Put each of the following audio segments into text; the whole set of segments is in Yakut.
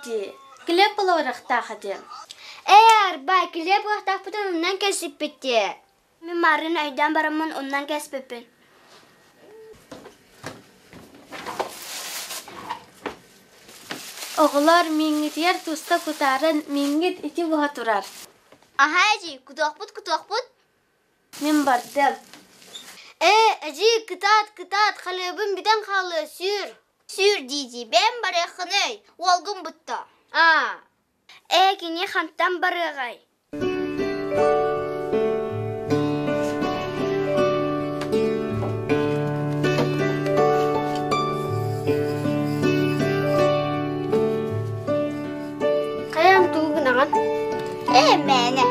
дии, килиэп олоруохтаах этим. Ээ, арба, килиэп уохтаахпытын умнан кэлсиппит дии. Мин маарыын өйдөөн бараммын умнан кэспиппин. Оҕолор мииҥҥитигэр туста кутаарын мииҥҥит ити буһа турар. Аһаа, эдьиий, кутуохпут, кутуохпут. Мин бардым. Ээ, эдьиий, кытаат, кытаат, халыабым бүтэн хаалыа, сүүр. Сүүр дии-дии, бэйэм барыаххыный, уолгун бутта. Аа, ээ, кини хантан барыаҕай? Хайаан тугу гынаҕын? Ээ, мээнэ.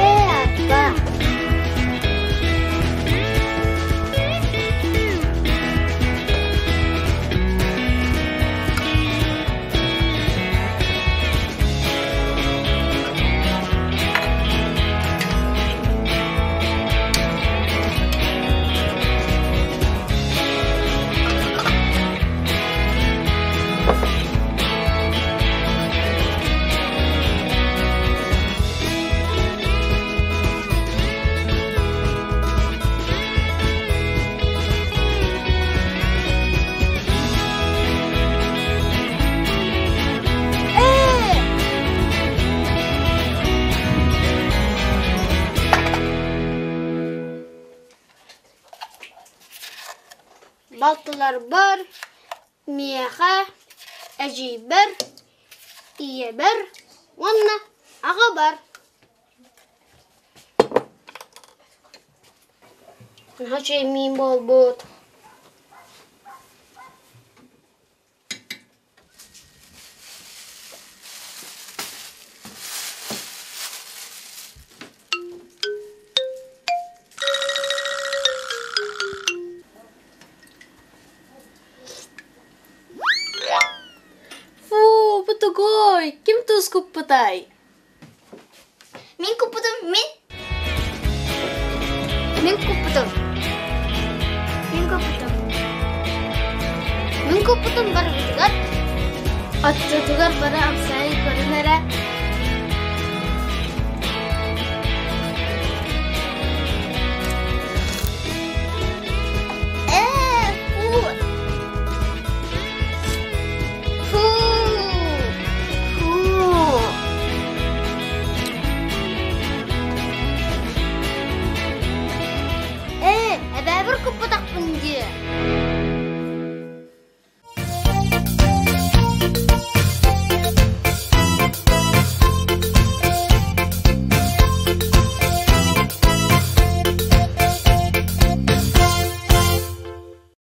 Ээ, аппа. Ээ! Балтыларбар, миэхэ, эдьиийбэр, ийэбэр уонна аҕабар. Наһаа үчүгэй миин буолбут. Фу, бу тугуй? Ким туус куппутай? Мин куппутум, мин. Мин куппутум. Мин куппутум. Мин куппутум барыбытыгар. Оччотугар бары амсайын көрүн эрэ. Ээ, фу. Фу. Фу. Ээ, эбээбэр куппутахпын дии.